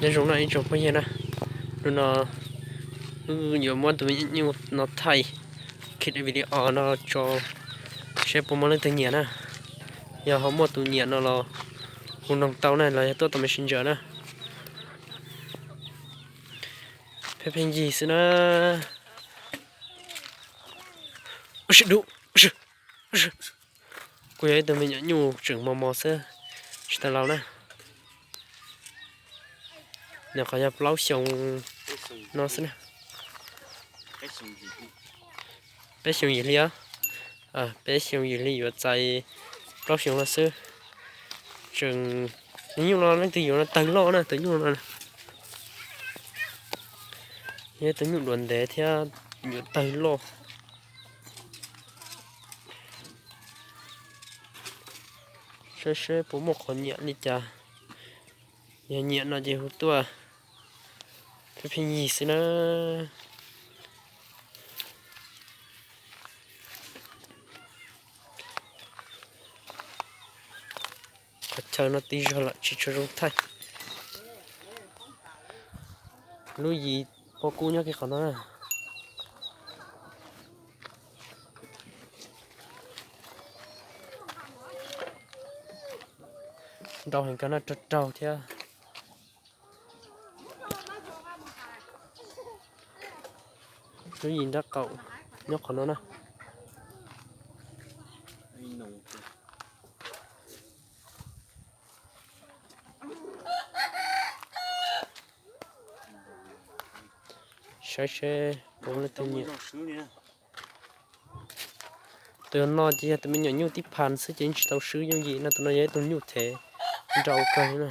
Nyob zoo no ib tsoom phooj ywg na, hnub no wb yuav muab tus me nyuam nyuj no thaij, khij video no tso seb puas muaj leej twg nyiam na. Yog ho muaj tus nyiam no los hu noog tau na, los yog tuaj tau Messenger na. Pheej pheej yig xwb na. Kuj yog ib tug me nyuam nyuj tseem mos mos xwb, tsis tau laus na. Nws qhov yog plaub xyoo no xwb na. Peb xyoo yim hli os. Peb xyoo yim hli yuav txais plaub xyoo no xwb. Tseem, nyuj no leej twg yuav no tawg loj na, tus nyuj no. Yog tus nyuj duav ntev thiab yuav tawg loj. Saib seb puas muaj qhov nyiam li cas. Yog nyiam no ces hu tuaj. Pheej pheej yig xwb na. Qhov chaw no ti zog lawm tsis tshua zoo thaij. Lub yim pob kub nyob kiag qhov no na. Nrau heev kawg na, raug raug thiab. Lub yim nrab qaum nyob qhov no na. Saib seb puas muaj leej twg nyiam. Tus no ces yog tus me nyuam nyuj tib phas xwb ces yeej tsis tau swb yooj yim no, tus no yog ib tug nyuj thev nrau kawg na.